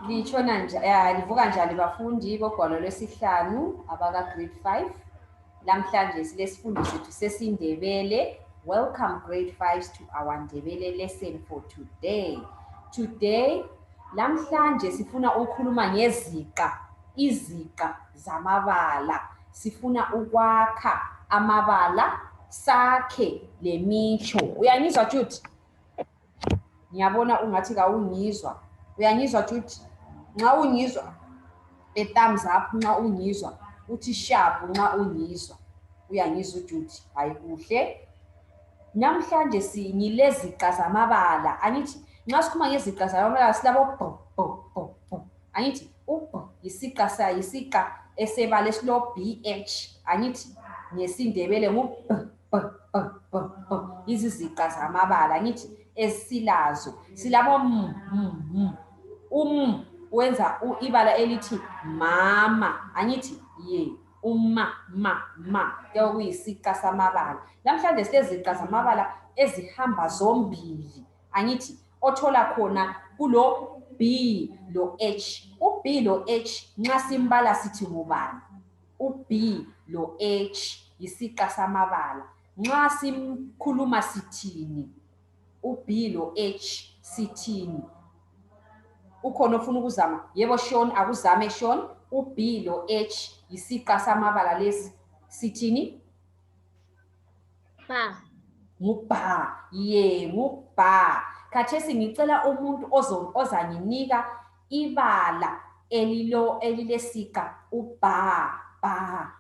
Litshona nje ya livuka njani bafundi bogwalo lwesihlanu abaka grade 5. Lamhlanje silesifundo sethu sesiNdebele. Welcome grade 5s to our Ndebele lesson for today. Today lamhlanje sifuna ukukhuluma ngeziqa, iziqa zamabala. Sifuna ukwakha amabala sakhe lemitsho. Uyangizwa Jude? Ngiyabona ungathi kawungizwa. Uyangizwa Jude? Nxa ungizwa a thumbs up nxa ungizwa, uthi sharp nxa ungizwa. Uyangizwa uJude? Hayi kuhle. Namhlanje ngileziqa zamabala. Angithi nxa sikhuluma ngeziqa zamabala silabo b b b b. Angithi u b yisiqa sa yisiqa esebala esilo b h. Angithi ngesiNdebele ngu b b b b b iziziqa zamabala ngithi esilazo silabo m m m um wenza ibala elithi mama angithi ye uma ma ma kuyabe kuyisiqa samabala namhlanje sileziqa zamabala ezihamba zombili angithi othola khona kulo B lo H u B lo H nxa simbala sithi ngubani U-B lo-H yisiqa samabala. Nxa simkhuluma sithini? U-B lo-H sithini? Ukhona ofuna ukuzama? Yebo Sean, akuzame Sean. U-B lo-H yisiqa samabala lesi. Sithini? Ba. Ngubha. Ye, ngubha. Khathesi ngicela umuntu ozanginika ibala elilo elilesiqa ubha bha.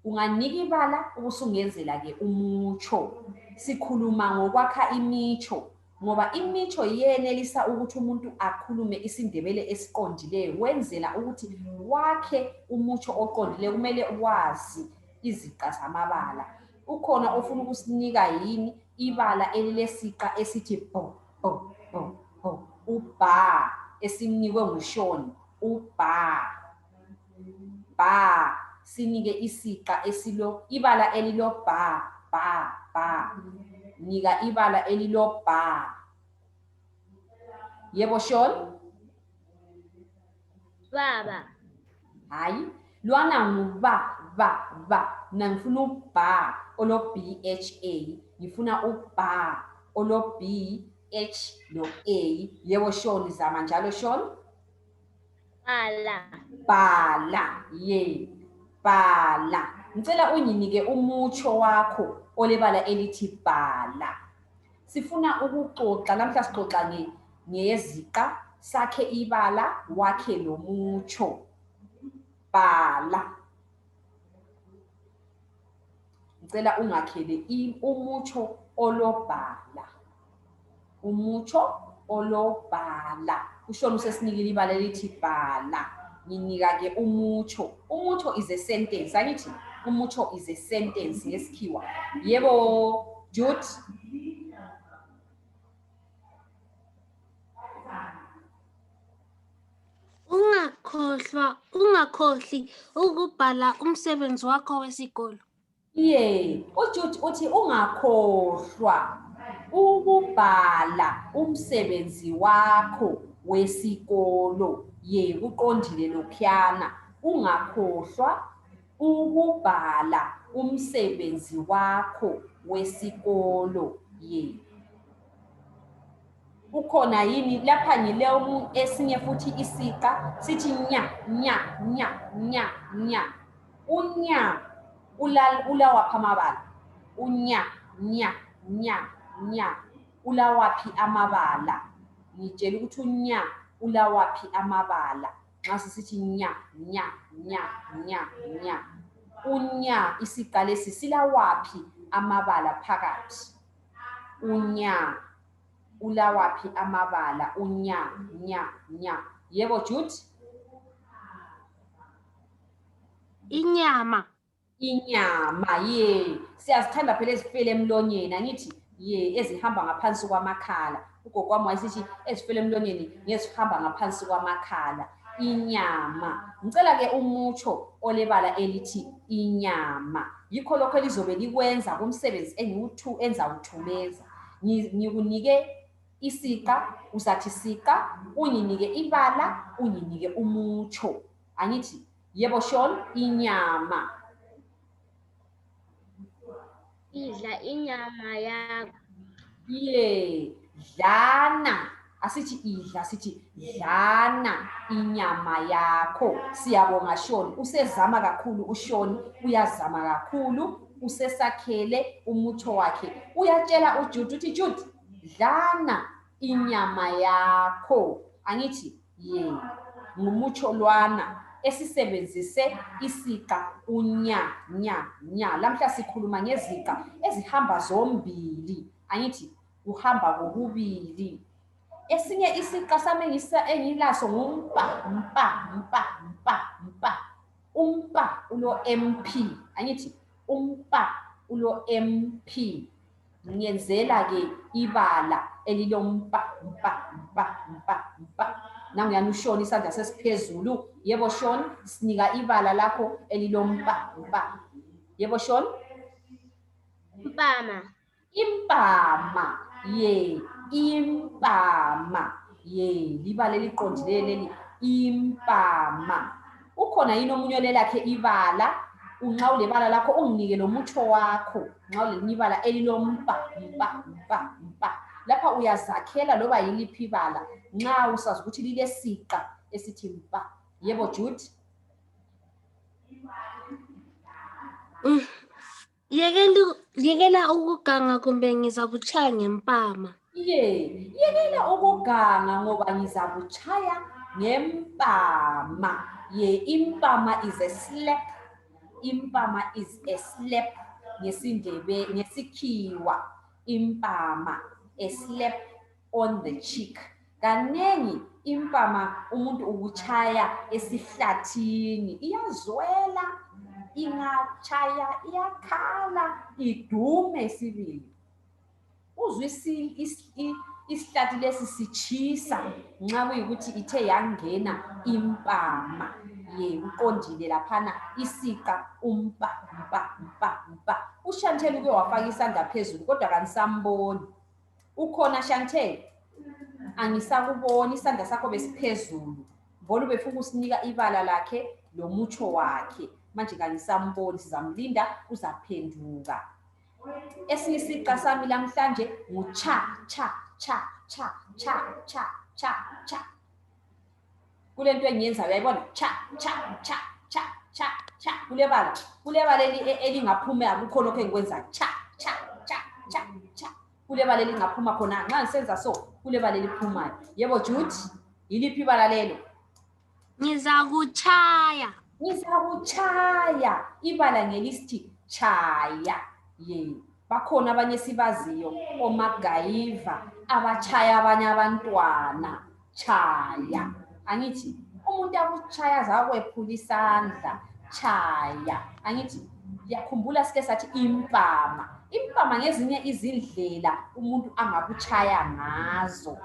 Unganika ibala ubusungenzela ke umutsho. Sikhuluma ngokwakha imitsho ngoba imitsho iyenelisa ukuthi umuntu akhulume isiNdebele esiqondileyo. Wenzela ukuthi wakhe umutsho oqondileyo kumele wazi iziqa zamabala. Ukhona ofuna ukusinika yini ibala elilesiqa esithi bho bho bho bho ubha esimnikwe nguShawn ubha bha sinike isiqa esilo ibala elilo bha bha bha nika ibala elilo bha yebo Shawn. Baba. Hayi lwana nguba ba ba mina ngifuna ubha olo b h a ngifuna ubha olo b h lo a yebo Shawn zama njalo Shawn. Bhala. Bhala ye bhala ngicela unginike umutsho wakho olebala elithi bhala. Sifuna ukuxoxa namhla sixoxa ngeziqa sakhe ibala wakhe lomutsho. Bhala. Ngicela ungakhele umutsho olobhala. Umutsho olobhala. Ushona usesinikile ibala elithi bhala. Nginika ke umutsho. Umutsho is a sentence. Angithi umutsho is a sentence ngesikhiwa. Yebo, Jude. Ungakhohlwa, ungakhohli ukubhala umsebenzi wakho wesikolo. Ye, uJude uthi ungakhohlwa ukubhala umsebenzi wakho wesikolo. Ye, kuqondile lokhuyana. Ungakhohlwa ukubhala umsebenzi wakho wesikolo. Ye. Ukhona yini lapha ngile esinye futhi isiqa sithi nya nya nya nya nya. Unya ulawaphi amabala? Unya nya nya nya ulawaphi amabala? Ngitshela ukuthi unya ulawaphi amabala nxa sisithi nya nya nya nya nya. Unya isiqa lesi silawaphi amabala phakathi? Unya ulawaphi amabala? Unya nya nya. Yebo Jude? Inyama. Inyama ye siyazithanda phela ezifele emlonyeni angithi ye ezihamba ngaphansi kwamakhala. Ugogo wami wayesithi ezifele emlonyeni ngezihamba ngaphansi kwamakhala. Inyama. Ngicela ke umutsho olebala elithi inyama. Yikho lokho elizobe likwenza kumsebenzi engiwuthu enzawuthumeza. Ngikunike Isiqa uzathi siqa, unginike ibala, unginike umutsho. Angithi yebo Shon, inyama. Idla inyama yakho. Ye, dlana. Asithi idla, sithi dlana inyama yakho. Siyabonga Shon, usezama kakhulu uShon, uyazama kakhulu, usesakhele umutsho wakhe. Uyatshela uJude uthi Jude, dlana inyama yakho. Angithi ye, ngumutsho lwana esisebenzise isiqa unya nya nya. Lamhla sikhuluma ngeziqa ezihamba zombili. Angithi kuhamba kokubili. Esinye isiqa sami engilaso ngumpa mpa mpa mpa mpa. Umpa ulo MP. Angithi umpa ulo MP. Ngiyenzela ke ibala elilompa mpa mpa mpa mpa. Nanguyani uShoni isandla sesiphezulu. Yebo Shoni, sinika ibala lakho elilompa mpa. Yebo Shoni? Impama. Impama. Ye, impama. Ye, libala eliqondileyo leli, impama. Ukhona yini omunye olelakhe ibala? Unxa ulebala lakho unginike lo mutsho wakho. Nxa ulelinye ibala elilompa mpa mpa mpa. Lapha uyazakhela loba yiliphi ibala nxa usazi ukuthi lilesiqa esithi mpa. Yebo Jude? Yekela ukuganga kumbe ngizakutshaya ngempama. Ye, yekela ukuganga ngoba ngizakutshaya ngempama. Ye, impama is a slap. Impama is a slap ngesindebe, ngesikhiwa. Impama, a slap on the cheek. Kanengi impama umuntu ukutshaya esihlathini, iyazwela, ingatshaya iyakhala, idume sibili. Uzwe isihlathi lesi sitshisa nxa kuyikuthi ithe yangena impama. Ye, uqondile laphana isiqa umpa mpa mpa mpa. UShantel uke wafaka isandla phezulu kodwa kanisamboni. Ukhona Shantel? Angisakuboni, isandla sakho besiphezulu. Mbona ubefuna ukusinika ibala lakhe lomutsho wakhe. Manje kangisamboni, sizamlinda uzaphenduka. Esinye isiqa sami lamhlanje ngu cha cha cha cha cha cha cha cha. Kulento engiyenzayo uyayibona? Cha cha cha cha cha cha. Kulebala, kulebala elingaphuma akukho lokho engikwenzayo. Cha cha cha cha cha. Kulebala elingaphuma khona nxa ngisenza so, kulebala eliphumayo. Yebo Jude, yiliphi ibala lelo? Ngizakutshaya. Ngizakutshaya. Ibala ngelisithi chaya. Ye, bakhona abanye sibaziyo omagayiva abatshaya abanye abantwana. Chaya. Angithi umuntu akutshaya zakwephula isandla. Chaya. Angithi liyakhumbula sike sathi impama. Impama ngezinye izindlela umuntu angakutshaya ngazo.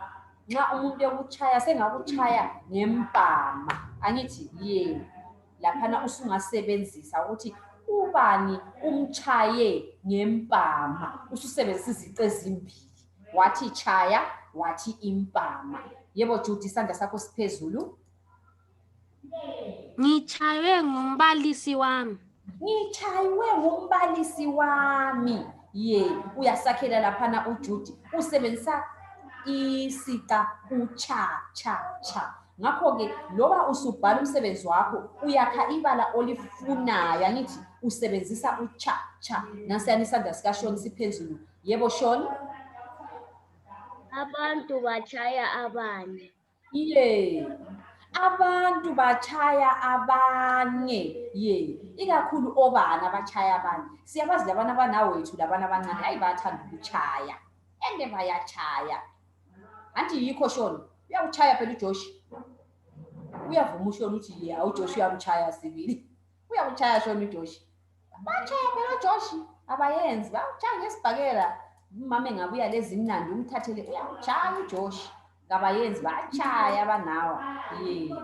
Nxa umuntu ekutshaya sengakutshaya ngempama. Angithi ye, laphana usungasebenzisa ukuthi ubani umtshaye ngempama. Ususebenzisa izici ezimbili. Wathi chaya, wathi impama. Yebo Jude, isandla sakho siphezulu. Ngitshaywe ngumbalisi wami. Ngitshaywe ngumbalisi wami. Ye, uyasakhela laphana uJude. Usebenzisa isiqa ucha cha cha. Ngakho-ke loba usubhala umsebenzi wakho uyakha ibala olifunayo. Angithi usebenzisa ucha cha. Nansiyani isandla sikaShoni siphezulu. Yebo Shoni? Abantu batshaya abanye. Ye, abantu batshaya abanye. Ye, ikakhulu obani abatshaya abanye. Siyabazi labana abanawethu labana abancane, hayi bayathanda ukutshaya. Ende bayatshaya. Anti yikho Shoni, uyakutshaya phela uJosh. Uyavuma uShoni uthi ye, uJosh uyamtshaya sibili. Uyakutshaya Shoni uJosh. Batshaya phela uJosh, abayenzi, bayakutshaya ngesibhakela. Umama engabuya lezimnandi umthathele, uyakutshaya uJosh. Kabayenzi, batshaya abanawa. Ye,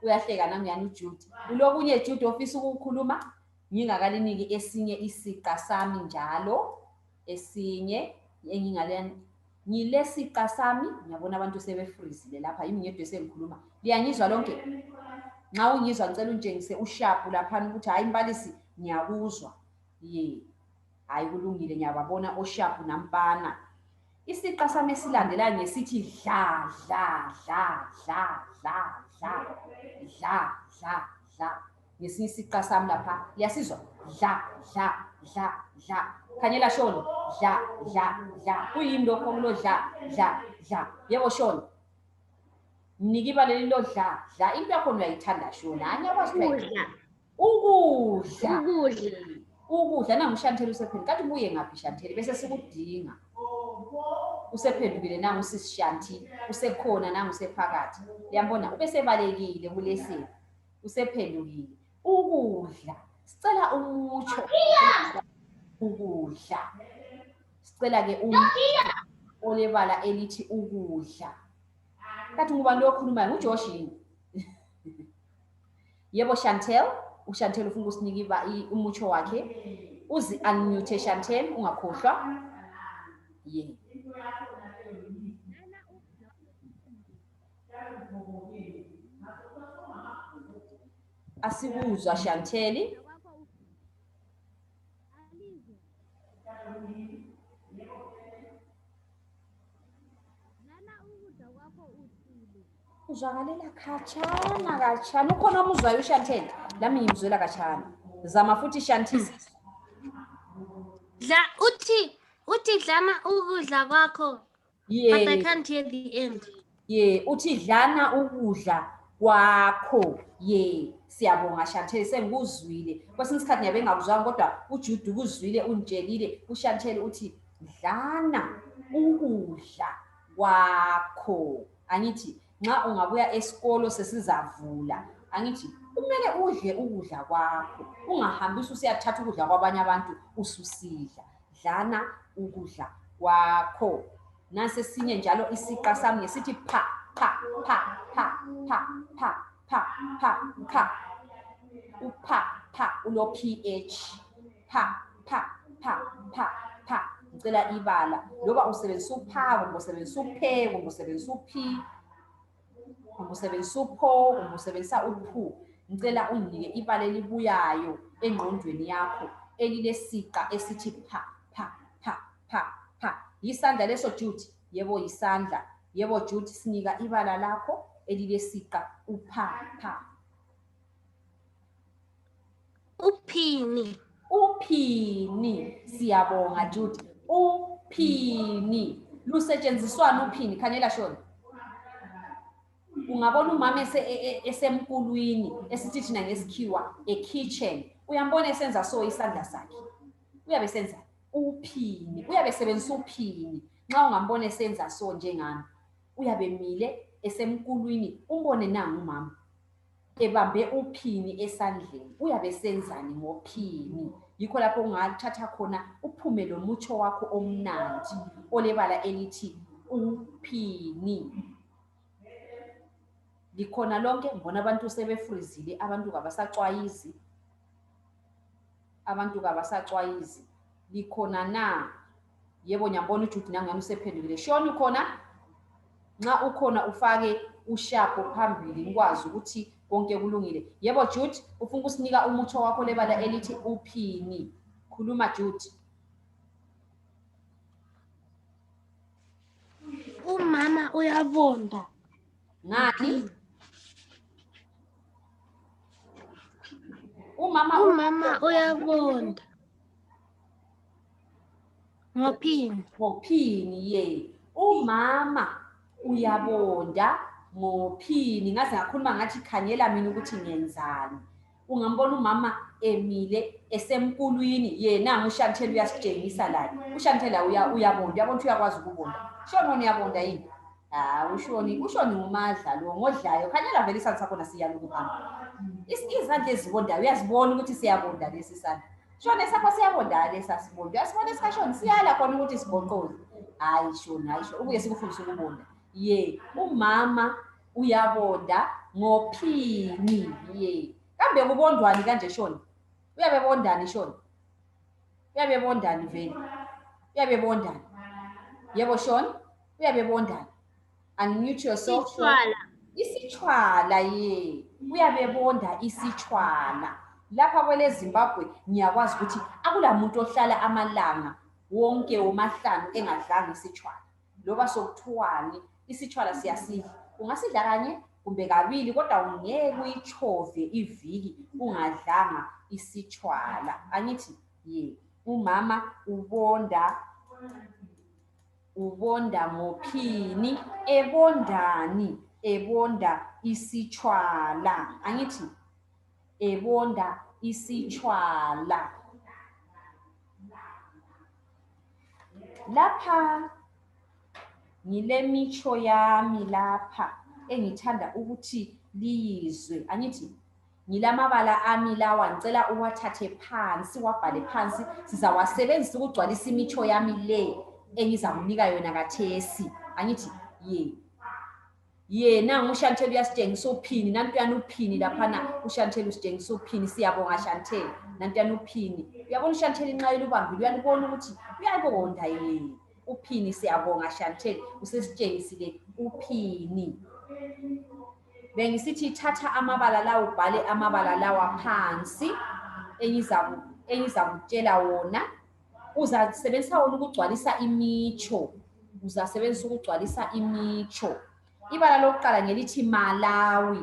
uyahleka nanguyani uJude. Ulokunye Jude ofisa ukukhuluma? Ngingakaliniki esinye isiqa sami njalo, esinye Ngilesiqa sami, ngiyabona abantu sebefrizile lapha, yimi ngedwa esengikhuluma. Liyangizwa lonke? Nxa ungizwa ngicela untshengise ushapu laphana ukuthi hhayi mbalisi ngiyakuzwa. Ye. Hhayi kulungile ngiyababona oshapu nampana. Isiqa sami esilandelayo ngesithi dla dla dla dla dla dla dla dla dla. Ngesinye isiqa sami lapha liyasizwa dla dla dla dla. Khanyela shoni dla dla dla. Kuyini lokho kulo dla dla dla? Yebo shoni. Mnika ibala leli lo dla dla. Into yakhona uyayithanda shoni. Hayi ngiyakwazi Ukudla. Ukudla. Ukudla. Ukudla nangu uShantheli usephendukile. Kanti ubuye ngaphi Shantheli bese sikudinga. Usephendukile nangu usisi Shanti, usekhona nangu usephakathi. Uyambona ubesebalekile kulesi. Usephendukile. Ukudla. Sicela umutsho ukudla. Sicela ke umutsho olebala elithi ukudla. Kathi ngubani lo okhulumayo? NguJosh yini? Yebo Chantel, uChantel ufuna ukusinika umutsho wakhe. Uzi unmute Chantel, ungakhohlwa. Ye. Asikuzwa Chantel. Uzwakalela khatshana katshana. Ukhona omuzwayo uShantel? Lami ngimzwela katshana. Zama futhi Shanti. Dla uthi uthi dlana ukudla kwakho. But I Yeah. can't hear the end. Ye, uthi dlana ukudla kwakho. Ye, siyabonga Shantel sengikuzwile. Kwesinye isikhathi ngiyabe ngingakuzwanga kodwa uJude ukuzwile ungitshelile. UShantel uthi dlana ukudla kwakho. Angithi nxa ungabuya esikolo sesizavula. Angithi kumele udle ukudla kwakho. Ungahambi ususiyathatha ukudla kwabanye abantu ususidla. Dlana ukudla kwakho. Nasi esinye njalo isiqa sami ngesithi pha pha pha pha pha pha pha pha pha. Upha pha ulo ph. Pha pha pha pha pha. Ngicela ibala loba usebenzisa upha kumbe usebenzisa uphe kumbe usebenzisa uphi kumbe usebenzisa upho kumbe usebenzisa uphu. Ngicela unginike ibala elibuyayo engqondweni yakho elilesiqa esithi pha pha pha pha pha. Yisandla leso Jude? Yebo yisandla. Yebo Jude, sinika ibala lakho elilesiqa upha pha. Uphini. Uphini. Siyabonga Jude. Uphini. Lusetshenziswani uphini? Khanyela shona. Ungabona umama esemkulwini esithi thina ngesikhiwa e-kitchen. Uyambona esenza so isandla sakhe. Uyabe senza uphini. Uyabe sebenzisa uphini. Nxa ungambona esenza so njengami, uyabe mile esemkulwini, umbone nangu umama ebambe uphini esandleni. Uyabe senzani ngophini? Yikho lapho ungathatha khona uphume lo mutsho wakho omnandi olebala elithi uphini. Likhona lonke, ngibona abantu sebefrizile, abantu kabasacwayizi. Abantu kabasacwayizi. Likhona na? Yebo, ngiyambona uJude nangani usephendukile. Shoni ukhona? Nxa ukhona ufake ushapo phambili ngikwazi ukuthi konke kulungile. Yebo Jude, ufuna ukusinika umutsho wakho lebala elithi uphini. Khuluma Jude. Umama uyabonda. Ngani? Umama Umama uyabonda. Ngophini. Ngophini ye. Umama uyabonda ngophini. Ngaze ngakhuluma ngathi khanyela mina ukuthi ngenzani. Ungambona umama emile esemkulwini yena uShantel uyasitshengisa la. uShantel uyabonda, uyabona ukuthi uyakwazi ukubonda. Shona uyabonda yini? Ah, ushoni ngumadla lo ngodlayo. Khanyela vele isandla sakhona siyala ukuhamba. Izandla ezibondayo uyazibona ukuthi siyabonda lesi sandla. Shona esakho siyabonda lesi asibonda. Uyasibona esikashoni siyala khona ukuthi sigoqoze. Hayi shona, hayi shona. Ubuye sikufundise ukubonda. Ye, umama uyabonda ngophini. Ye. Kambe kubondwani kanje shona? Uyabe bondani shona? Uyabe bondani vele? Uyabe bondani? Yebo shona? Uyabe ebondani? Unmute yourself. Isitshwala. Isitshwala ye. Uyabe ebonda isitshwala. Lapha kwele Zimbabwe ngiyakwazi ukuthi akula muntu ohlala amalanga wonke womahlanu engadlanga isitshwala. Loba sokuthiwani isitshwala siyasidla. Ungasidla kanye kumbe kabili kodwa ungeke uyitshove iviki ungadlanga isitshwala. Angithi ye umama ubonda ubonda ngophini ebondani ebonda isitshwala angithi ebonda isitshwala lapha ngilemitsho yami lapha engithanda ukuthi liyizwe angithi ngilamabala ami lawa ngicela uwathathe phansi wabhale phansi sizawasebenzisa ukugcwalisa imitsho yami le engizakunika yona kathesi angithi ye yena nguShantel uyasitshengisa uphini nantuyana uphini laphana uShantel usitshengisa uphini siyabonga Shantel nantuyana uphini uyabona uShantel inxa elubambile uyalibona ukuthi uyabonda yena uphini siyabonga Shantel usesitshengisile uphini bengisithi thatha amabala lawa ubhale amabala lawa phansi engizakutshela wona uzasebenzisa wona ukugcwalisa imitsho uzasebenzisa ukugcwalisa imitsho ibala lokuqala ngelithi Malawi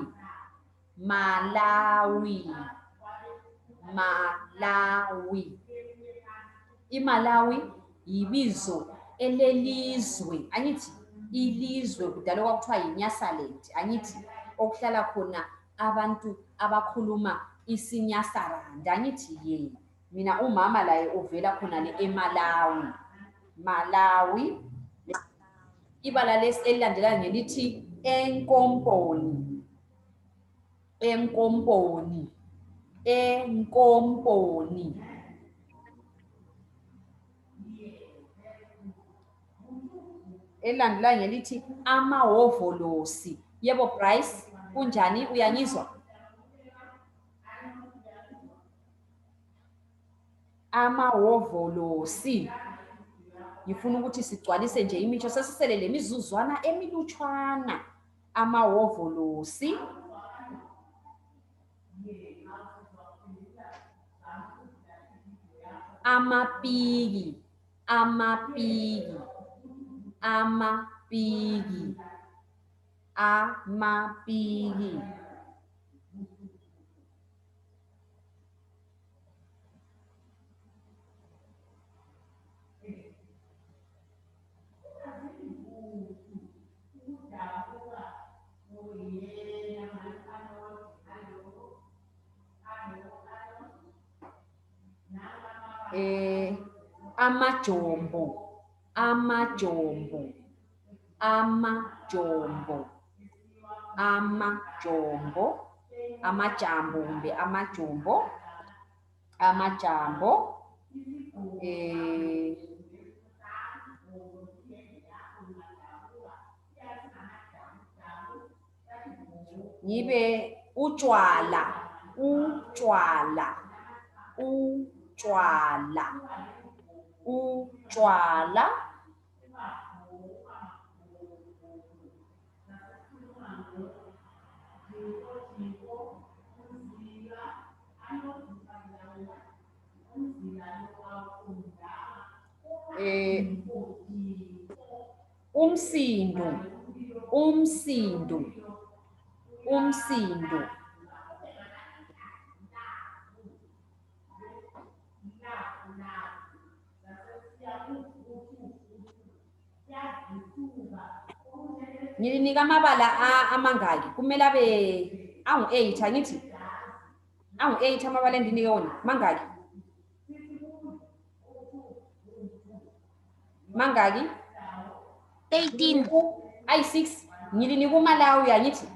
Malawi Malawi iMalawi yibizo elelizwe angithi ilizwe kudala kwakuthiwa yiNyasaland angithi okuhlala khona abantu abakhuluma isiNyasarand angithi ye mina umama laye uvela khona le eMalawi Malawi ibala lesi elilandelayo ngelithi enkomponi enkomponi enkomponi elilandelayo ngelithi amahovolosi yebo Bryce kunjani uyangizwa amahovolosi ngifuna ukuthi sigcwalise nje imitsho sesisele lemizuzwana emilutshwana amahovolosi amapiki amapiki amapiki amapiki eh amajombo amajombo amajombo amajombo amajambo kumbe amajombo amajambo eh ngibe utshwala utshwala utshwala utshwala eh umsindo umsindo umsindo ngilinika amabala amangaki kumele abe angu-8 angithi angu-8 amabala endinike wona mangaki mangaki 13 ayi-6 ngilinika umalawi angithi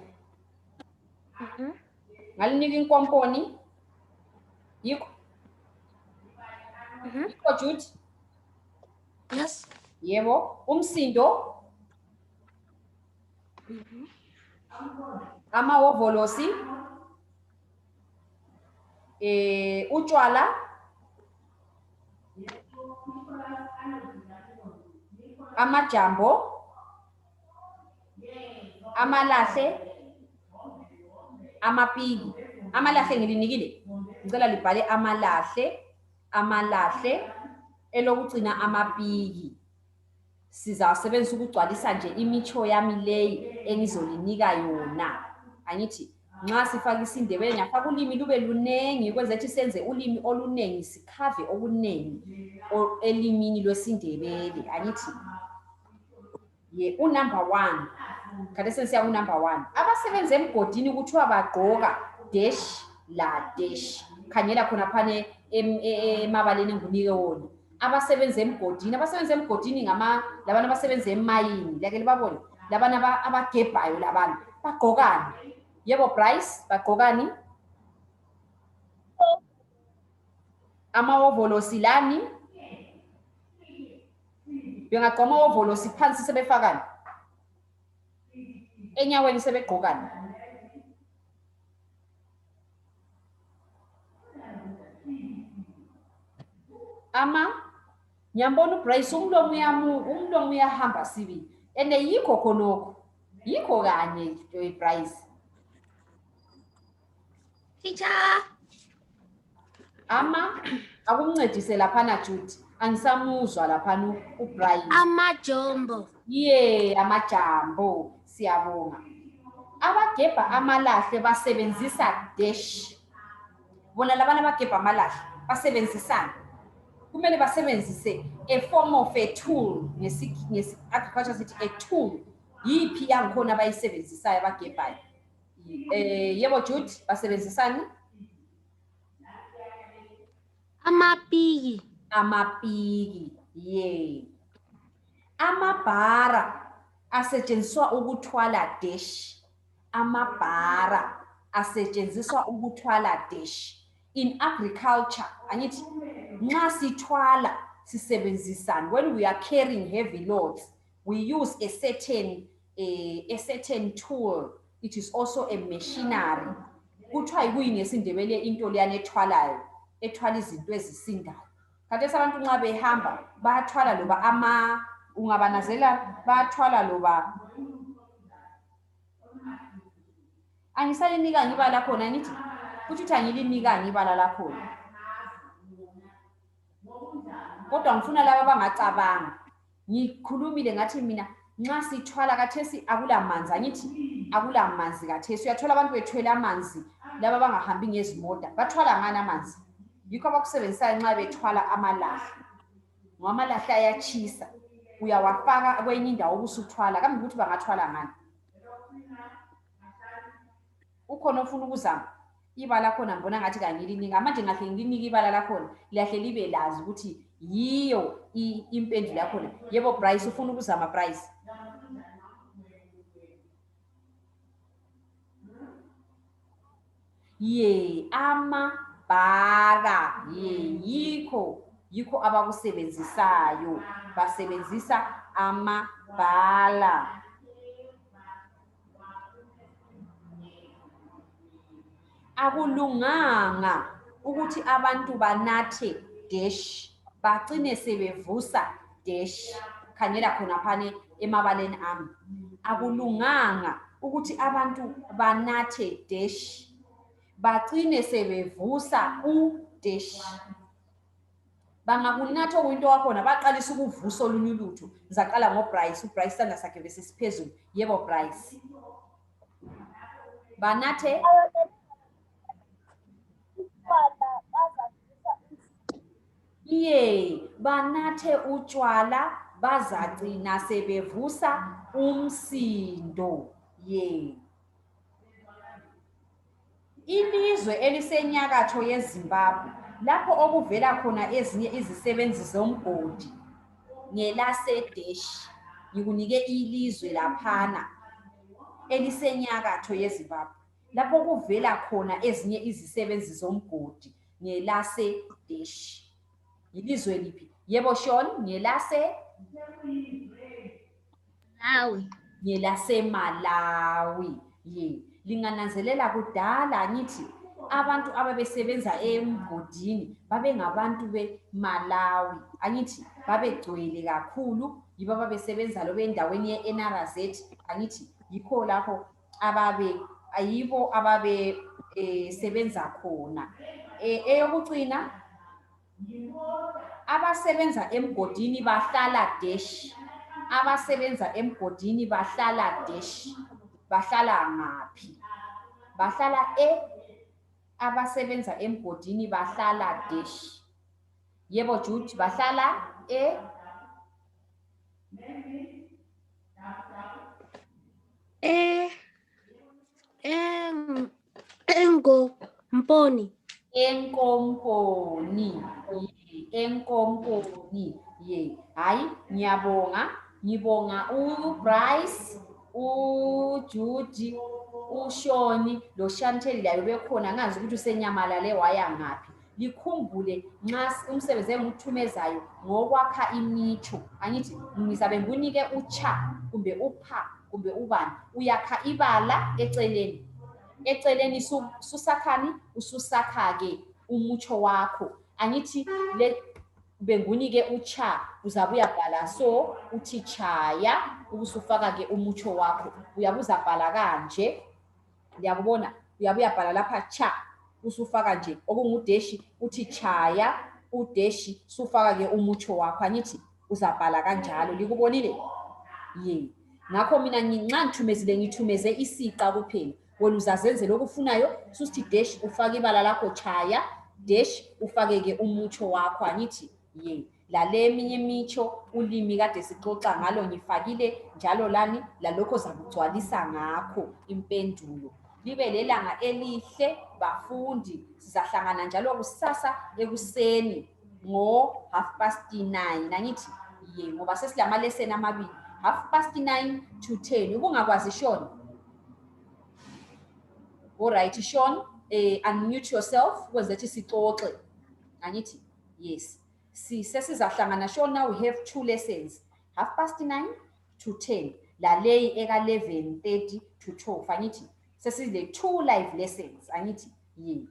ngalinika inkomponi yikho yikho Jude Yes. Yebo, umsindo. Amahovolosi. Eh utshwala. Amajambo. Amalahle, amapiki. Amalahle ngilinikile. Ngicela libhale amalahle, amalahle elokugcina amapiki. Sizawasebenzisa ukugcwalisa nje imitsho yami leyi engizolinika yona. Angithi nxa sifaka isiNdebele ngiyafaka ulimi lube lunengi ukwenzela ukuthi senze ulimi olunengi sikhave okunengi elimini lwesiNdebele. Angithi ye unumber 1 khathesi sesiya kunumber 1. Abasebenza emgodini kuthiwa bagqoka dash la dash. Khangela khona phane emabaleni engikunike wona. Abasebenza emgodini, abasebenza emgodini ngama labana abasebenza emayini, lake libabone labana abagebhayo labana bagqokani? Yebo Bryce, bagqokani? Amawovolosi lani? Bengagqoka amawovolosi phansi sebefakani? Enyaweni sebegqokani? Ama ngiyambona uBryce umlomo uyamuka, umlomo uyahamba sibili. Ene yikho khonokho. Yikho kanye Bryce. Teacher. Ama akumncedise laphana Judy. Angisamuzwa laphana uBryce. Amajombo. Ye, amajambo. Siyabonga. Abagebha amalahle basebenzisa dash. Bona labana abagebha amalahle basebenzisana. Kumele basebenzise a form of a tool ngesi agriculture sithi a tool. Yiphi yangikhona abayisebenzisayo abagebhayo? Yebo Jude, basebenzisani? Amapiki. Amapiki, ye. Amabhara asetshenziswa ukuthwala dash. Amabhara asetshenziswa ukuthwala dash. In agriculture, angithi nxa sithwala sisebenzisani? When we are carrying heavy loads, we use a certain tool. It is also a machinery. Kuthiwa yikuyini ngesiNdebele into leyana ethwalayo, ethwala izinto ezisindayo. Khathesi abantu nxa behamba bayathwala loba ama, ungabanazela bayathwala loba. Angisalinika ngibala lakhona ngithi kuthi uthi angilinika ngibala lakhona. Kodwa ngifuna laba abangacabanga. Ngikhulumile ngathi mina nxa sithwala khathesi akula manzi, angithi akula manzi khathesi. Uyathola abantu bethwele amanzi laba abangahambi ngezimota, bathwala ngani amanzi? Yikho abakusebenzisayo nxa bethwala amalahle. Ngoba amalahle ayatshisa, uyawafaka kwenye indawo ubusuthwala. Kambe ukuthi bangathwala ngani? Ukhona ofuna ukuzama ibala khona? Ngibona ngathi kangilinika manje, ngahle ngilinike ibala lakhona liyahle libe lazi ukuthi yiyo impendulo yakhona. Yebo Bryce, ufuna ukuzama Bryce? Ye, amabhara. Ye, yikho abakusebenzisayo, basebenzisa amabhala. Akulunganga ukuthi abantu banathe dash bagcine sebevusa dash. Khangela khona phane emabaleni ami. Akulunganga ukuthi abantu banathe dash bagcine sebevusa u dash. Bangakunatha okuyinto wakhona baqalisa ukuvusa olunye ulutho. Ngizaqala ngoBryce, uBryce isandla sakhe bese siphezulu. Yebo Bryce. Banathe ye, banathe utshwala bazacina sebevusa umsindo. Ye. Ilizwe elisenyakatho yeZimbabwe lapho okuvela khona ezinye izisebenzi zomgodi ngelase-dash. Ngikunike ilizwe laphana elisenyakatho yeZimbabwe lapho kuvela khona ezinye izisebenzi zomgodi ngelase-dash. Yilizwe liphi? Yebo Sean, ngelase Malawi. Ngelase Malawi. Ye, lingananzelela kudala ngithi abantu ababesebenza emgodini babengabantu beMalawi. Angithi babegcwele kakhulu, yibo ababesebenza loba endaweni ye-NRZ. Angithi Yikho lapho ababe ayibo ababe sebenza khona. Eyokugcina, abasebenza emgodini bahlala dash. Abasebenza emgodini bahlala dash. Bahlala ngaphi? Bahlala e. Abasebenza emgodini bahlala dash. Yebo Jude, bahlala e. E eng engomponi. Enkomponi. Enkomponi. Ye. Hayi, ngiyabonga. Ngibonga uBryce, uJudy, uShoni, lo Chantel layo bekhona, ngazi ukuthi usenyamalale waya ngaphi. Likhumbule nxa umsebenzi enguthumezayo ngokwakha imitsho. Angithi ngizabe ngikunike ucha kumbe upha kumbe ubani, uyakha ibala eceleni. Eceleni susakhani, ususakha-ke umutsho wakho. Angithi le bengunike ucha, uzabe uyabhala so uthi chaya, ubusufaka-ke umutsho wakho. Uyabe uzabhala kanje, liyakubona, uyabe uyabhala lapha cha, usufaka nje okungudeshi, uthi chaya udeshi, sufaka-ke umutsho wakho. Angithi uzabhala kanjalo, likubonile? Ye. Ngakho mina nxa ngithumezile, ngithumeze isiqa kuphela. Wena uzazenzela okufunayo, susithi dash, ufake ibala lakho chaya, dash, ufake-ke umutsho wakho. Angithi ye. Lale eminye imitsho ulimi kade sixoxa ngalo ngifakile njalo lani lalokho zakugcwalisa ngakho impendulo. Libe lelanga elihle bafundi, sizahlangana njalo kusasa ekuseni ngo 9:30. Angithi ye, ngoba sesilama lesson amabili, 9:30 to 10. Ubungakwazi Sean? All right Sean, unmute yourself ukuze ukuthi sixoxe. Angithi yes, sesizahlangana Sean. Now we have two lessons, 9:30 to 10, laleyi eka 11:30 to 12. Angithi sesile two live lessons. Angithi ye,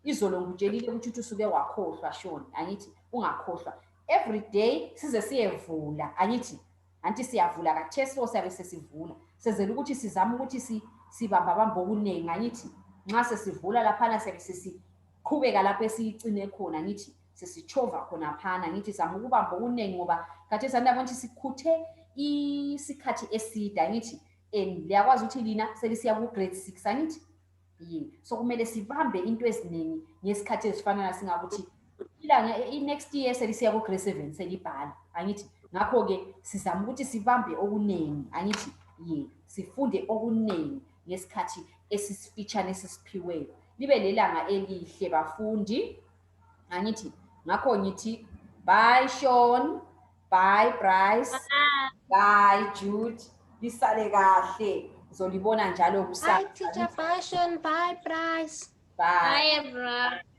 izolo ngikutshelile ukuthi usuke wakhohlwa Sean. Angithi ungakhohlwa, every day size siyevula. Angithi anti siyavula kathesi, siyabe sesivula senzela ukuthi sizame ukuthi sibamba bamba okuningi. Angithi nxa sesivula laphana siyabe sesiqhubeka lapho esiyicine khona. Angithi sesichova khona phana. Angithi zama ukubamba okuningi ngoba khathesi andabona ukuthi sikhuthe isikhathi eside. Angithi and liyakwazi ukuthi lina selisiya ku-grade 6. Angithi ye, so kumele sibambe into eziningi ngesikhathi ezifana nasingakuthi ilanga i-next year selisiya ku-grade 7 selibhala. Angithi ngakho-ke sizama ukuthi sibambe okuningi. Angithi ye, sifunde okuningi ngesikhathi esisifitshane esisiphiweyo. Libe lelanga elihle bafundi. Angithi ngakho ngithi bye Sean, bye Bryce, bye Jude, lisale kahle, ngizolibona njalo kusasa. Bye teacher, bye Sean, bye Bryce. Bye. Bye everyone.